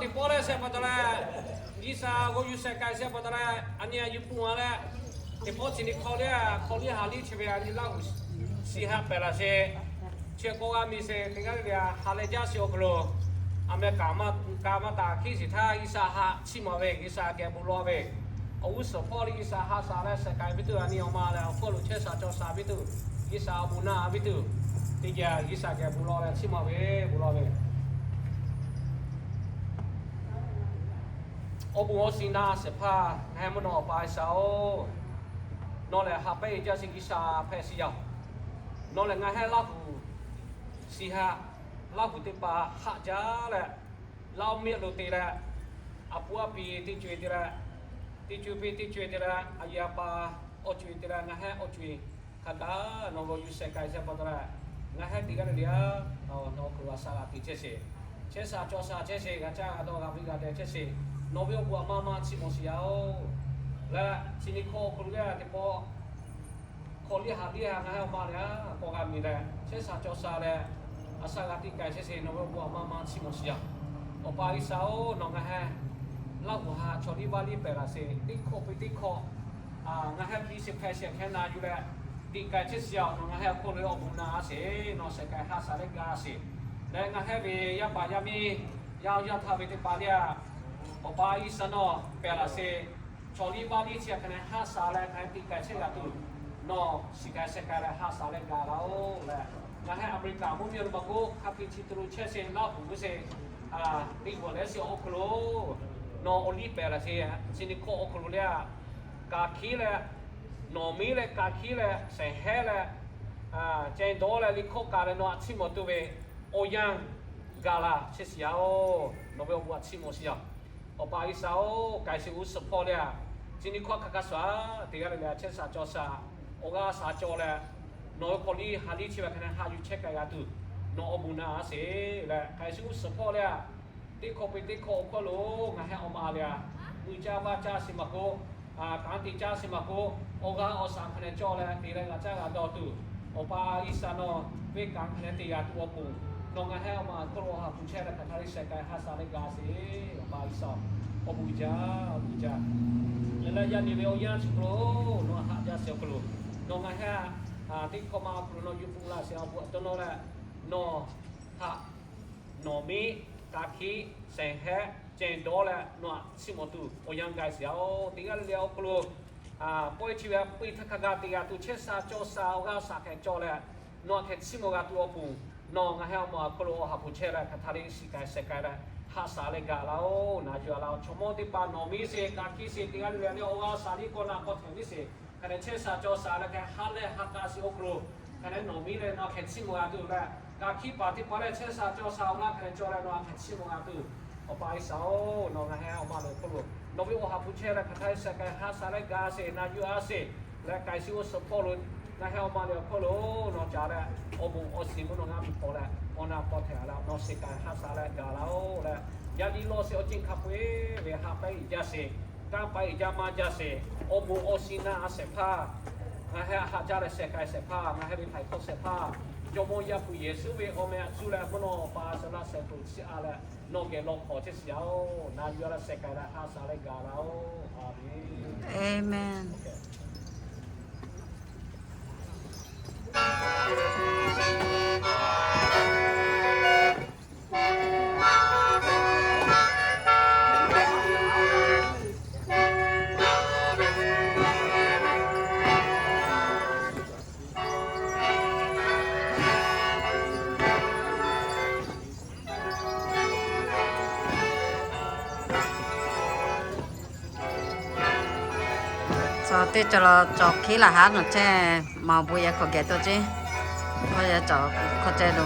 Teˇ pawˆ leh shehˆ pa taw leh, G'uiˬsha g'aw yuˬ sheh k'ai shehˆ pa taw leh, a nyi a yuˬ pun a leh, teˇ pawˆ chi nyi hk'aw liˇ a, hk'aw liˇ ha liˇ chi ve a nyi Laˇ huˍ shiˍ ha pehˬ laˬ sheˍ. Chi k'o g'a miˬ sheˍ teˇ g'aˇ le le a ha leh jaˇ sheˍ awˬ hk'aw lo, a meh kaꞈ maˇ kaꞈ maˇ taˍ hkiˉ shiˍ htaˇ G'uiˬsha haꞈ chiˇ mawˬ ve, G'uiˬsha geh bon lawˬ ve, awˬ g'uˇ suhˍ hpawˇ liˇ G'uiˬsha haꞈ shaˍ leh sheh k'ai piˇ tuˬ, a nyi awˬ ma leh awˬ hk'aw lo chehˇ sha cawˬ sha piˇ tuˬ, G'uiˬsha awˬ bon naˆ piˇ tuˬ, teˇ geh G'uiˬsha geh bon lawˬ leh chiˇ mawˬ ve, bon lawˬ ve. Awˬ bon awˬ shinˉ naˆ shehˍ hpaˇ ngaˬ hui mvuhˇ naw Awˬ pa G'uiˬsha-oˬ, nawˬ lehˬ haꞈ pehnˇ jaˇ sheˍ G'uiˬsha hpehꞈ sheˍ yaˇ. Nawˬ lehˬ ngaˬ hui Laˇ huˍ shiˍ ha, Laˇ huˍ teˇ hpaˍ haꞈ jaˇ leh, Laˇ huˍ miˇ lo te leh, a pu a pi teˇ co-e te leh, teˇ co-e pi teˇ co-e te leh, a yehˬ a pa awˬ co-e te leh, ngaˬ hui awˬ co-e hk'a gaˬ nawˬ g'aw yuˬ sheh k'ai shehˆ pa taw leh, ngaˬ hui teˇ g'aˇ le le a, nawˬ hk'aw lo a shaˍ g'a te chehˇ sheˍ. Chehˇ sha cawˬ sha chehˇ sheˍ, g'a caˇ g'a dawˇ g'a venˇ g'a deh chehˇ sheˍ. Nawˬ ve awˬ bon a ma ma chiˇ mawˬ sheˍ yaˇ-oˬ. Leh chi nyi hk'aw awˬ hk'aw lo leh teˇ pawˆ hk'aw liˇ ha liˇ ha ngaˬ hui awˬ ma leh a k'awꞈ g'a miˬ leh, chehˇ sha cawˬ sha leh, a shaˍ g'a te k'ai chehˇ sheˍ. Nawˬ ve awˬ bon a ma ma chiˇ mawˬ sheˍ yaˇ. Awˬ pa G'uiˬsha-oˬ, nawˬ ngaˬ hui Laˇ huˍ ha chaw liˇ vaˇ liˇ pehˬ laˬ sheˍ, teˇ hkawˇ pi teˇ hkawˇ ngaˬ hui pi sheˍ hpehꞈ sheˍ hk'e na yuˬ leh, te k'ai chehˇ sheˍ yaˇ. Nawˬ ngaˬ hui awˬ hk'aw lo awˬ bon naˆ a sheˍ, nawˬ sheh k'ai haꞈ shaˍ leh gaˬ sheˍ. Leh ngaˬ hui ve yaˇ paˍ yaˇ miˇ, yaˇ yaˇ htaˇ ve teˇ hpaˍ liˇ a, Awˬ pa G'uiˬsha nawˬ pehˬ laˬ sheˍ. Chaw liˇ vaˇ liˇ chi hk'e leh haꞈ shaˍ leh ngaˬ hui te k'ai chehˇ g'a tuˬ, nawˬ shiˍ k'ai sheh k'ai leh haꞈ shaˍ leh gaˬ laˇ-oˬ leh, ngaˬ hui America mvuhˇmiˬ lo ma k'o hk'a hk'e chi te lo chehˇ sheˍ Laˇ huˍ g'uˇ sheˍ, teˇ g'aˇ leh sheˍ awˬ hk'aw lo nawˬ awˬ liˇ pehˬ laˬ sheˍ. Chi nyi hk'aw awˬ hk'aw lo leh a, kaꞈ hkiˉ leh, nawˬ miˉ leh kaꞈ hkiˉ leh, shehˍ hehˉ leh, ceh dawˇ leh liꞈ hkawˇ kaꞈ leh nawˬ a chiˇ mawˬ tuˬ ve awˬ yanˇ gaˬ laˬ chehˇ sheˍ yaˇ-oˬ. Nawˬ ve awˬ bon a chiˇ mawˬ sheˍ yaˇ. Awˬ pa G'uiˬsha-oˬ, k'ai sheˍ g'uˇ suhˍ hpawˇ leh a, chi nyi hkawˇ hk'a hk'a shuˍ a, teˇ g'aˇ le le a chehˇ sha cawˬ sha, awˬ g'aˇ sha cawˬ leh, nawˬ ve hk'aw liˇ ha liˇ chi ve hk'e leh haꞈ yuˬ chehˇ k'ai g'a tuˬ, nawˬ awˬ bon naˆ a sheˍ leh k'ai sheˍ g'uˇ suhˍ hpawˇ leh a, teˇ hkawˇ pi teˇ hkawˇ awˬ hk'aw lo ngaˬ hui awˬ ma leh a, mui caˇ vaˇ caˇ sheˍ maˬ k'o, kanˉ te caˇ sheˍ maˬ k'o, awˬ g'aˇ awˬ shaˍ hk'e leh cawˬ leh te leh g'a caˇ g'a dawˇ tuˬ, Awˬ pa G'uiˬsha nawˬ venˇ kaꞈ hk'e leh te g'a tuˬ awˬ pon, nawˬ ngaˬ hui awˬ ma hk'aw lo haꞈ hpu chehˇ leh hk'aˬ htaˇ liˇ sheh k'ai haꞈ shaˍ leh gaˬ sheˍ. Awˬ pa G'uiˬsha, awˬ bon jaˇ, awˬ bon jaˇ. Leh leh yaˇ miˬ ve awˬ yanˇ chi hk'aw lo nawˬ haꞈ jaˇ sheˍ awˬ hk'aw lo, nawˬ ngaˬ hui teˇ hkawˇ ma awˬ hk'aw lo nawˬ yuˬ pun laˇ sheˍ. Awˬ bon a taw nawˬ leh nawˬ haꞈ nawˬ miˉ, kaꞈ hkiˉ, shehˍ hehˉ, ceh dawˇ leh nawˬ a chiˇ mawˬ tuˬ awˬ yanˇ gaˬ sheˍ yaˇ-oˬ. Teˇ g'aˇ le le awˬ hk'aw lo pawehˇ chi ve a pui htaˇ hk'a gaˬ te g'a tuˬ chehˇ sha cawˬ sha awˬ g'aˇ shaˍ hk'e cawˬ leh, nawˬ a hk'e chiˇ mawˬ g'a tuˬ awˬ pon, nawˬ ngaˬ hui awˬ ma awˬ hk'aw lo awˬ haꞈ hpu chehˇ leh hk'aˬ htaˇ liˇ shiˍ k'ai sheh k'ai leh haꞈ shaˍ leh gaˬ laˇ-oˬ. Na yuˬ a laˇ-oˬ. Chaw mawˇ teˇ hpaˍ nawˬ miˉ sheˍ, kaꞈ hkiˉ sheˍ, teˇ g'aˇ le le a awˬ g'aˇ shaˍ liˇ k'awꞈ naꞈ k'awꞈ htehꞈ liˇ sheˍ. Hk'e leh chehˇ sha cawˬ sha leh hk'e haꞈ leh haꞈ k'a sheˍ awˬ hk'aw lo, hk'e leh nawˬ miˉ leh nawˬ hk'e chiˇ mawˬ g'a tuˬ leh, kaꞈ hkiˉ paˍ teˇ hpaˍ leh chehˇ sha cawˬ sha awˬ g'aˇ hk'e leh cawˬ leh nawˬ a hk'e chiˇ mawˬ g'a tuˬ, Awˬ pa G'uiˬsha-oˬ, nawˬ ngaˬ hui awˬ ma leh awˬ hk'aw lo nawˬ ve awˬ haꞈ hpu chehˇ leh hk'aˬ htaˇ liˇ sheh k'ai haꞈ shaˍ leh gaˬ sheˍ. Na yuˬ a sheˍ. Leh k'ai sheˍ g'uˇ suhˍ hpawˇ lo ngaˬ hui awˬ ma leh awˬ hk'aw lo nawˬ caˍ leh, awˬ bon awˬ shiˍ mvuhˇ naw ngaˬ miˬ hk'aw leh awˬ na k'awꞈ htehꞈ leh nawˬ sheh k'ai haꞈ shaˍ leh gaˬ laˇ-oˬ leh, yaˇ liˇ lawˇ sheˍ awˬ ceuˬ hk'a peu-eˬ ve haꞈ pehnˇ jaˇ sheˍ, kanˉ pehnˇ jaˇ maˇ jaˇ sheˍ. Awˬ bon awˬ shiˍ naˆ a shehˍ hpaˇ, ngaˬ hui haꞈ jaˇ leh sheh k'ai shehˍ hpaˇ, ngaˬ hui ve htaiˍ hkawˇ shehˍ hpaˇ, Jawˇmawˇ Yaˇ hpu Yeˍsuˆ ve awˬ meh a cuˇ leh mvuhˇ naw Awˬ pa G'uiˬsha laˇ shehˍ hpaˇ shiˍ a leh nawˬ geh lawˇ hk'awꞈ chehˇ shiˍ yaˇ-oˬ. Na yuˬ a leh sheh k'ai leh haꞈ shaˍ leh gaˬ laˇ-oˬ. A menˬ. Tcuh teˇ cawˬ la cawˬ hkiˉ laˬ haˉ nawˬ chehˇ, maˍ bon yaꞈ hk'awꞈ geh to ceˇ, k'awˇ yaꞈ cawˬ hk'awꞈ ceh lo.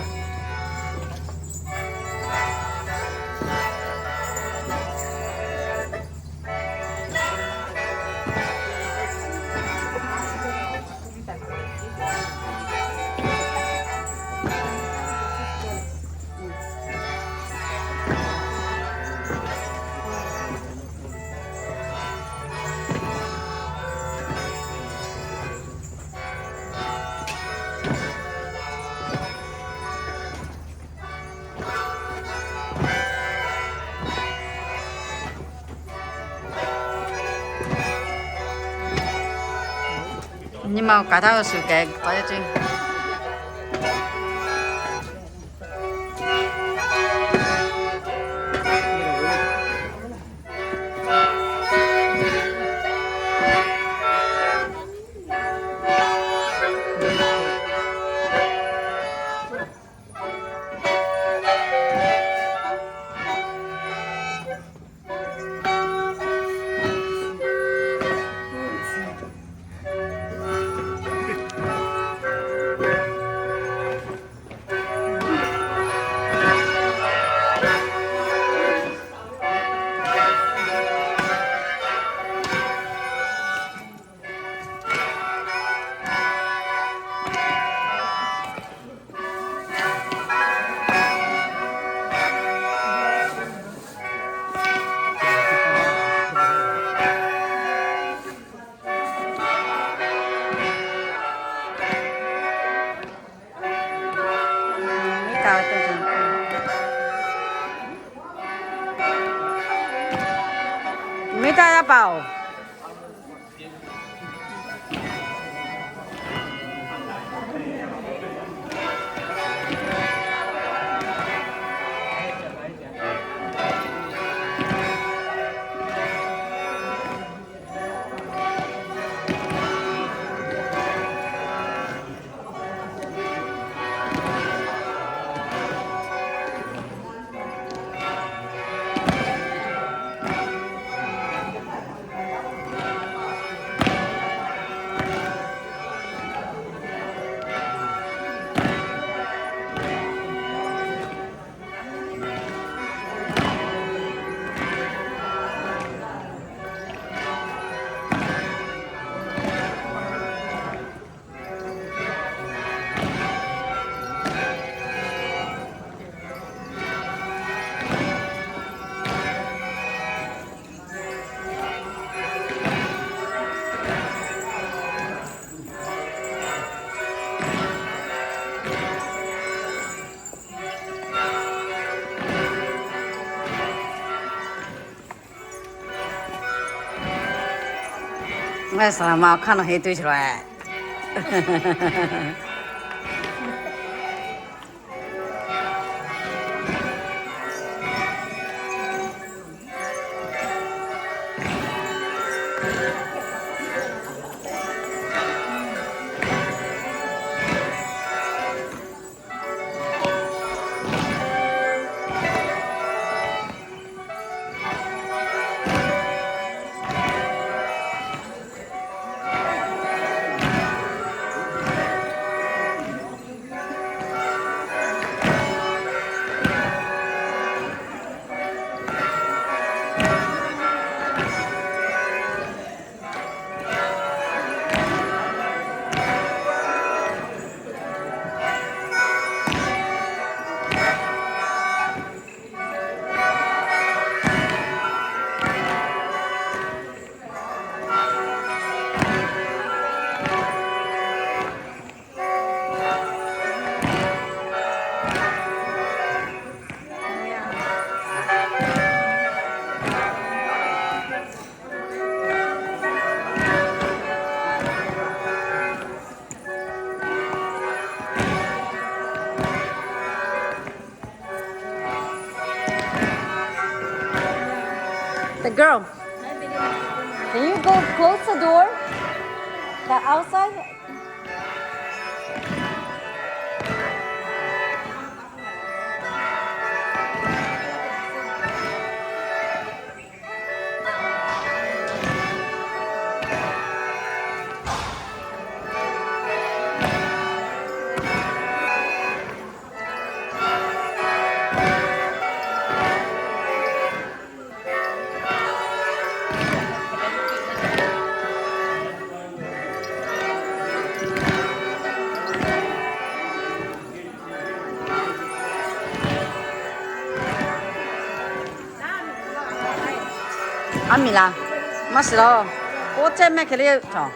Nyi ma kaꞈ htaˇ shuˍ kehˬ k'aw yaˇ ce. Mehˉ taˇ yaˇ paˍ-oˬ. Ngaˬ saˍ laˍ ma awˬ hk'aˇ nawˬ heˆ tuˬ chi lawˬ-e. The girl, can you go close the door? The outside? Aˉ miˍ laˬ, maˇ shiˍ laˬ. Oˇ cehˇ mehˆ hk'e le cawˬ.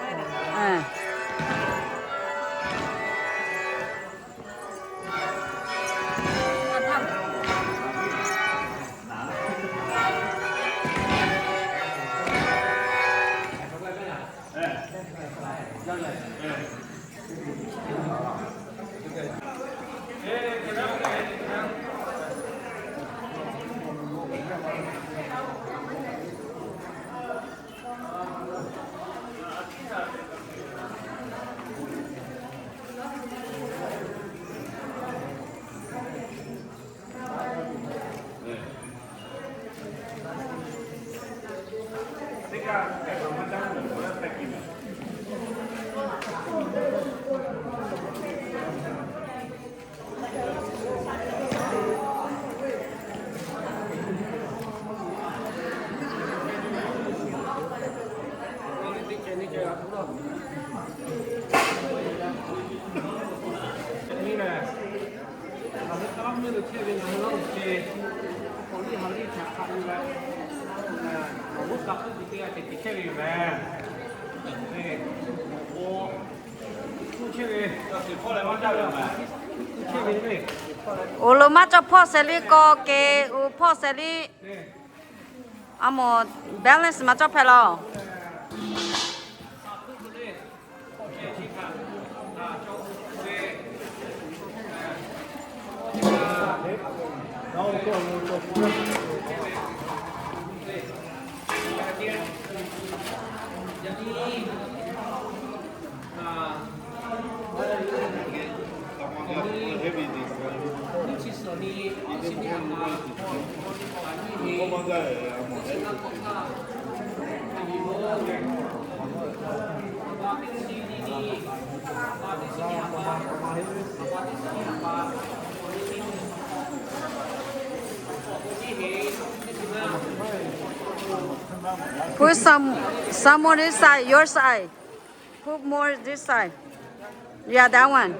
Oˬ, lo maˇ cawˬ hpawˇ shehˍ liˇ k'aw ke, oˬ hpawˇ shehˍ liˇ. A moˍ, balance maˇ cawˬ hpehꞈ laˇ. Put some, some more this side, your side. Put more this side. Yeah, that one.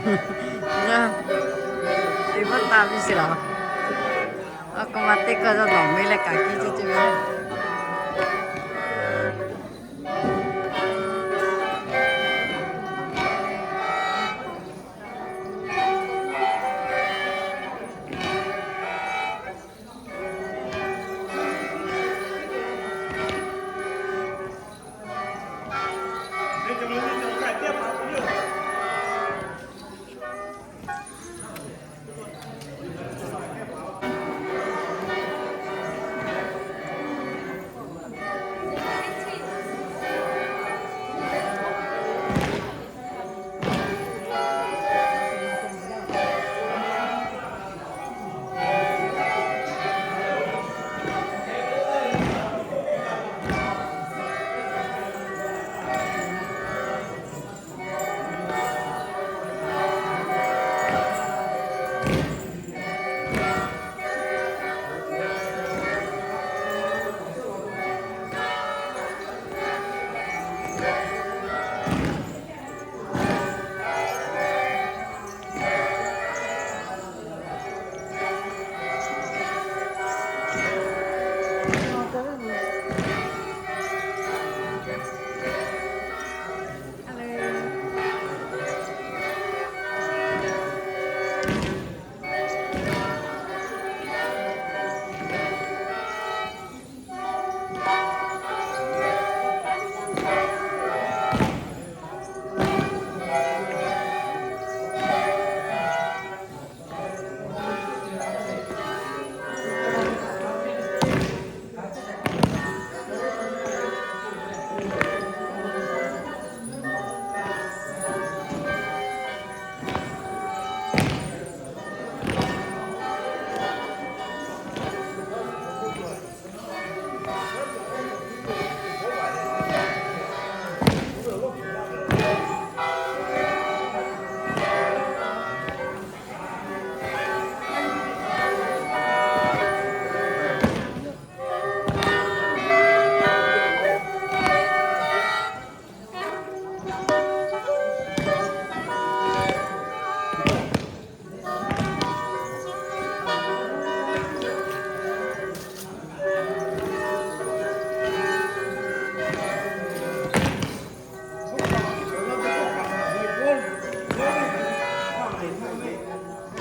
Teˇ pawˆ taˇ piˇ sheˍ laˬ. Aˬ k'o ma teˇ kaˇ yawˇ nawˬ me leh kaꞈ kiˇ ceˇ ceˇ ve.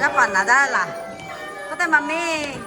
Yaˇ paˍ naˍ daˇ laˬ. Hk'e te maˇ meˇ.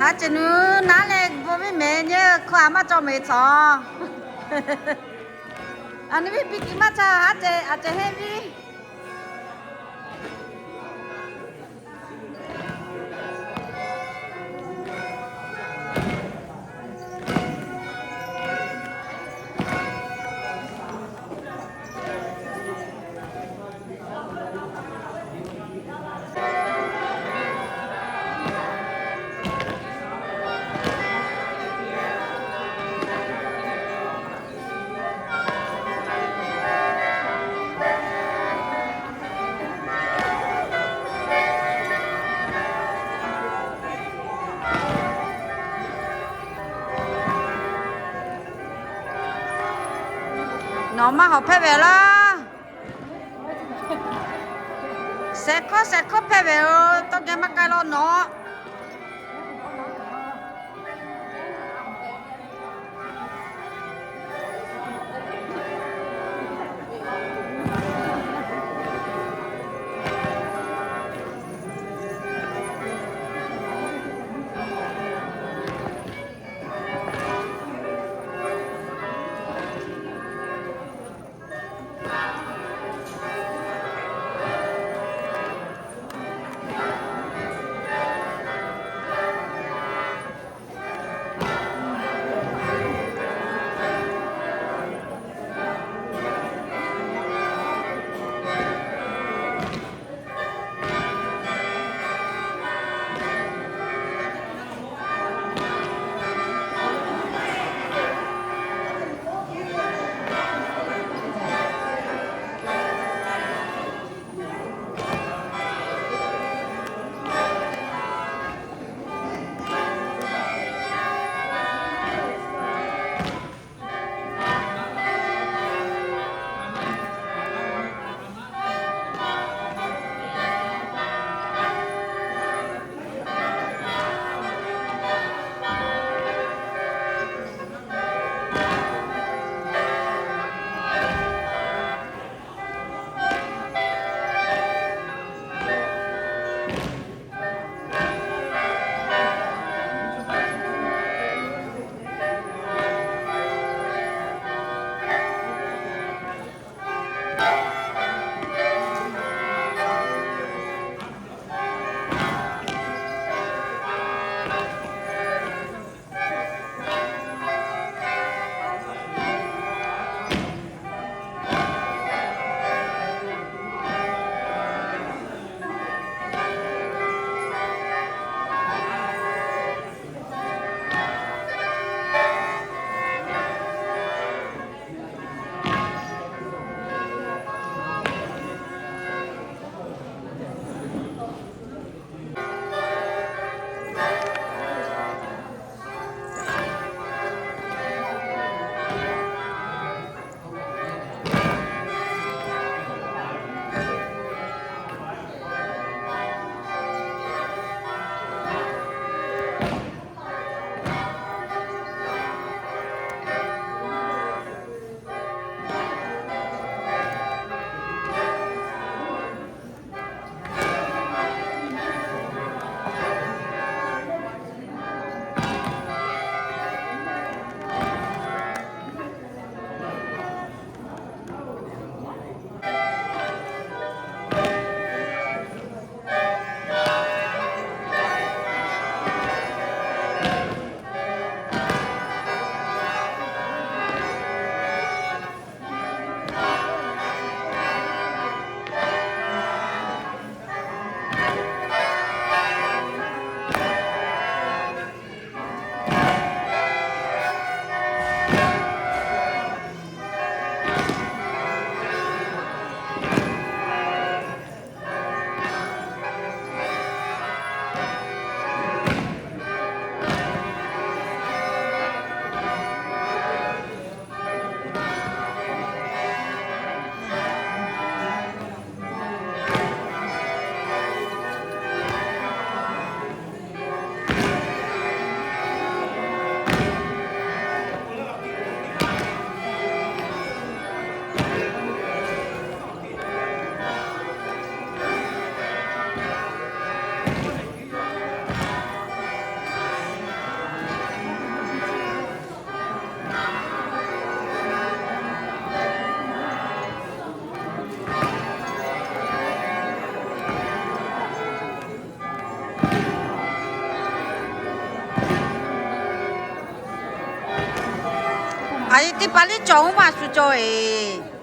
Haˉ ceh nuˇ naˉ leh bon viˉ mehˍ nyi hkawˇ a maˇ cawˬ mehˍ tcuh. A nyi viˉ piˇ kiˬ maˇ ca haˉ ceh a ceh heˆ viˉ. Nawˬ maˇ hawˬ hpehˇ ve laˇ. Shehˍ hkawˇ shehˍ hkawˇ hpehˇ ve-oˬ, tawˇ geh maˇ k'ai law nawˬ. Aˬ, teˇ hpaˍ liˇ cawˬ-oˬ maˇ shu cawˬ-e.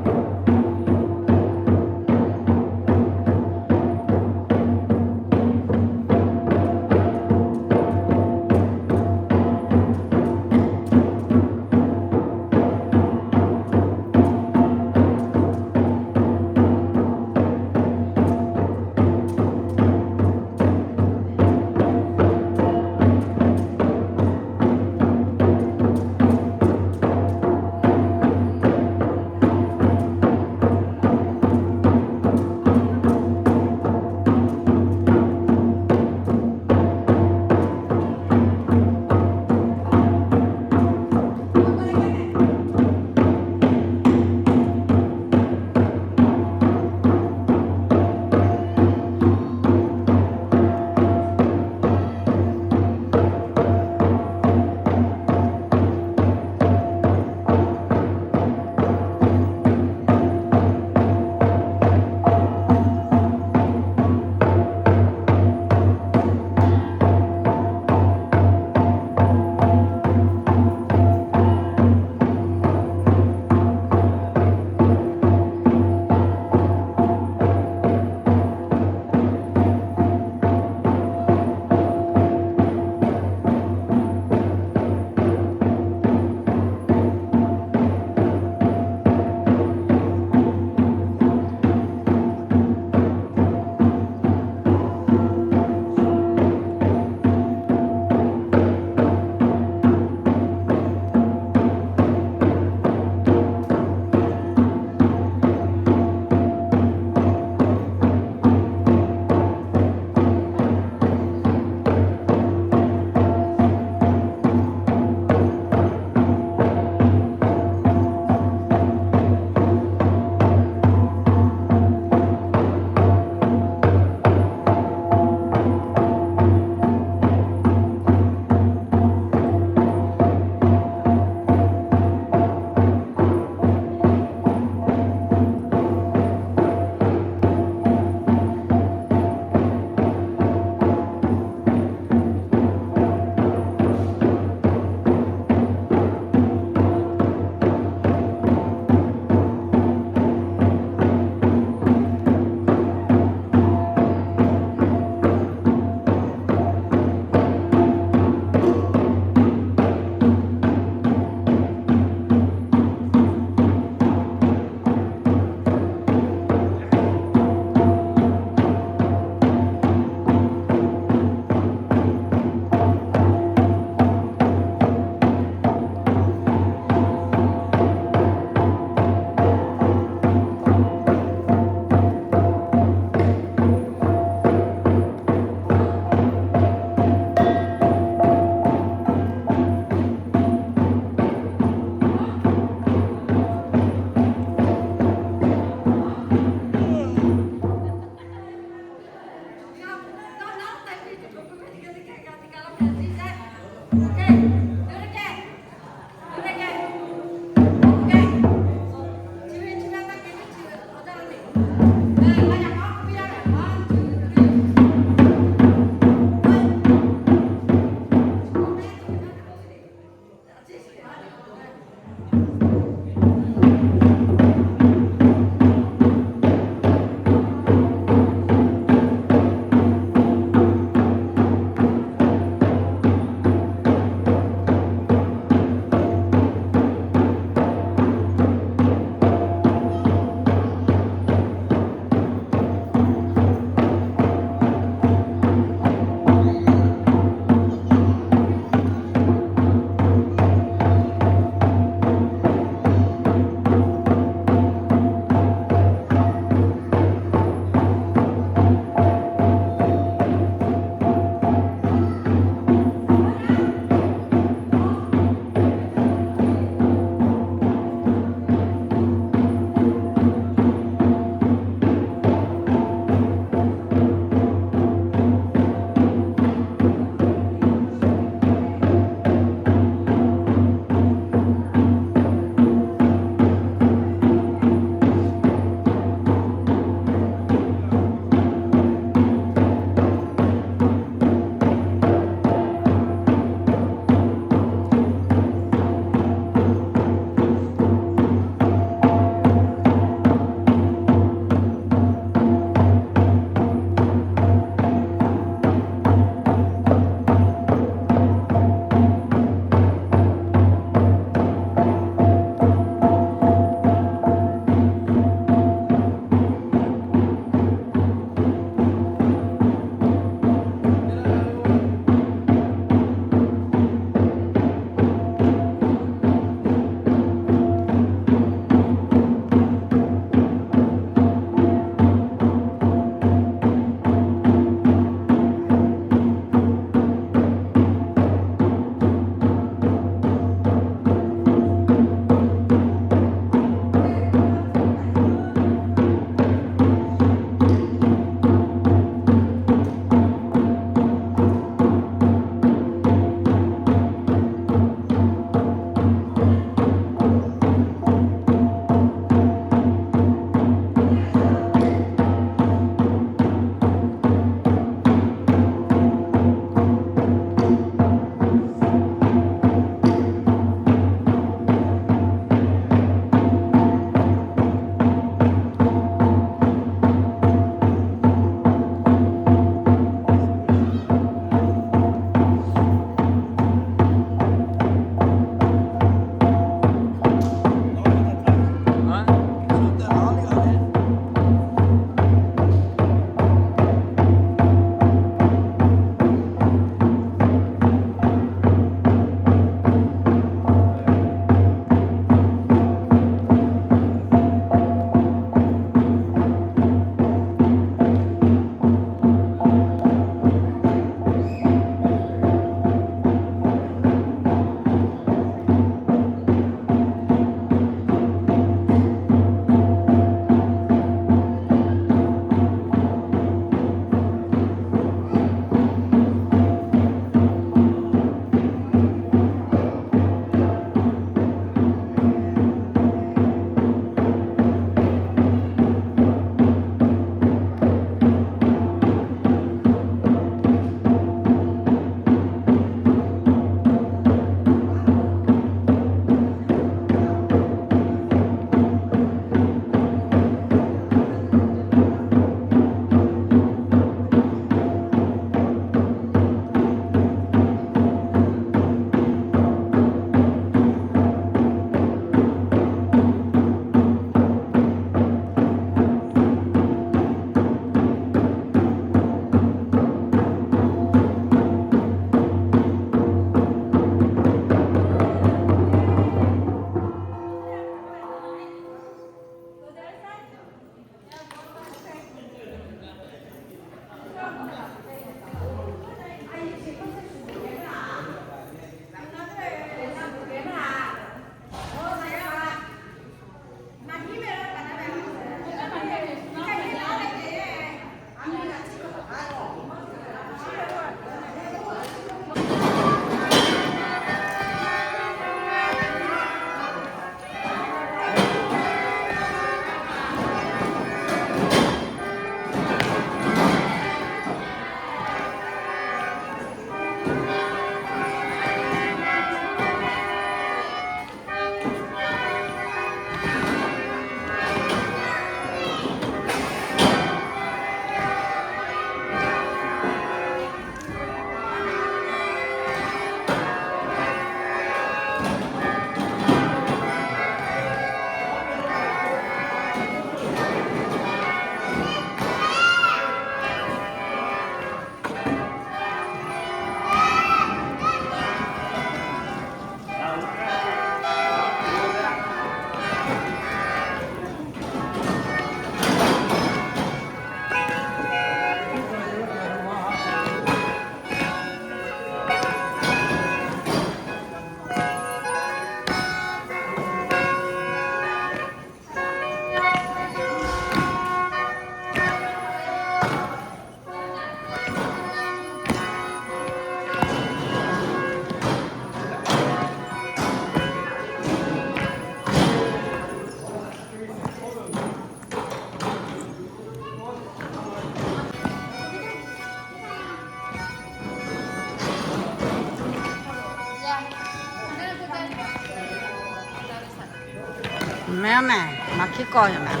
Mehˬ, maˍ hkiˉ kawˆ yoˬ mehˬ.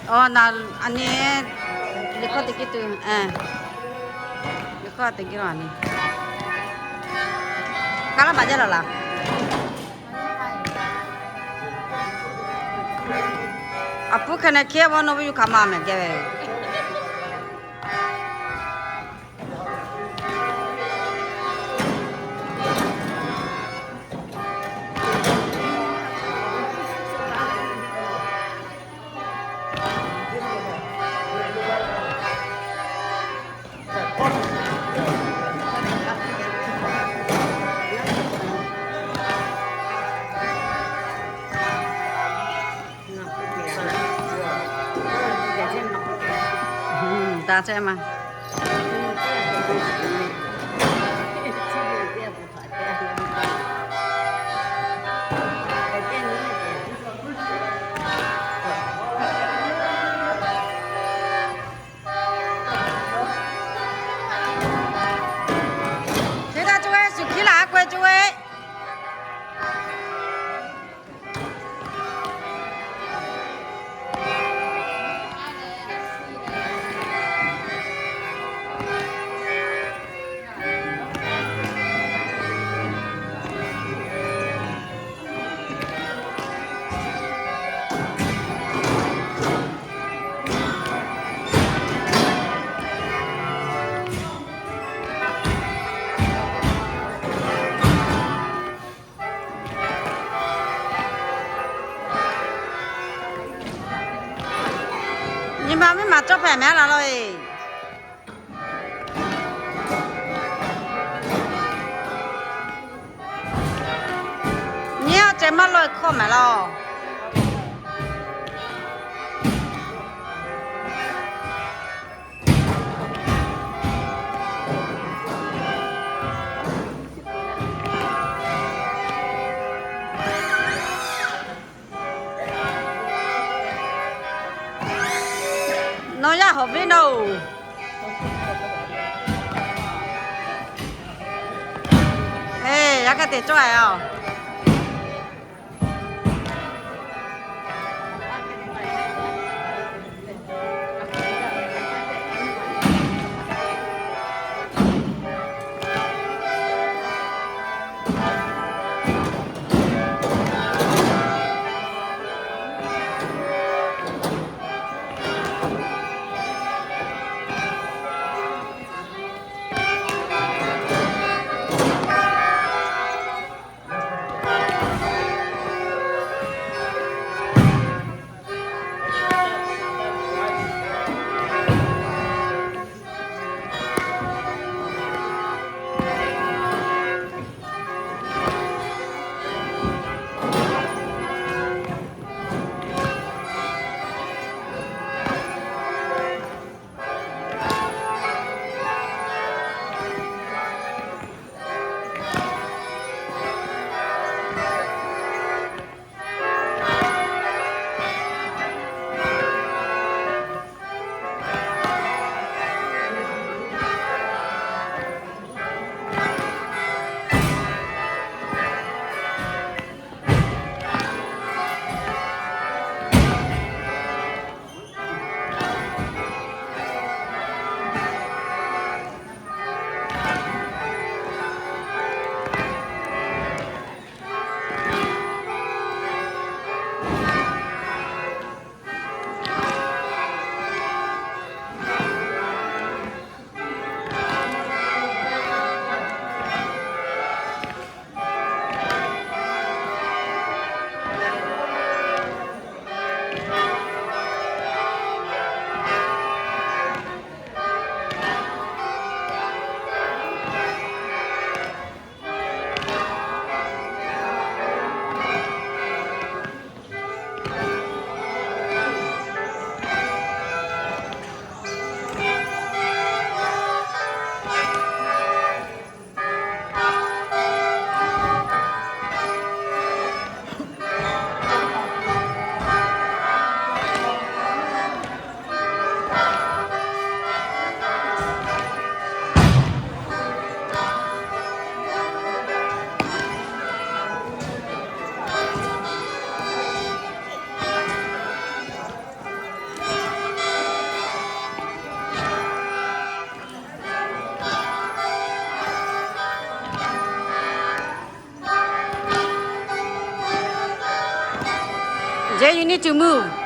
Aˬ, na, a nyi, liꞈ hkawˇ te kiˇ tuˬ, liꞈ hkawˇ te kiˇ la ni. Ka laˇ baˬ jaˇ la laˬ. A puˉ hk'e ne hkiˉ vawˇ nawˇ ve yuˬ hk'aˬ ma mehˬ geh ve. Hk'e htaˇ co-e, shuˍ hkiˉ laˬ k'oˆ-e co-e. Nyi ma miˇ ma cawˇ hpehꞈ mehˍ laˬ law-e. Nyi a ceh maˇ lawˇ-e hkawˇ mehˍ laˇ. Nawˬ yaˇ hawꞈ viˉ nawˇ-oˬ. Eˬ, yaꞈ hk'aˇ te cawˇ-e-oˬ. Then you need to move.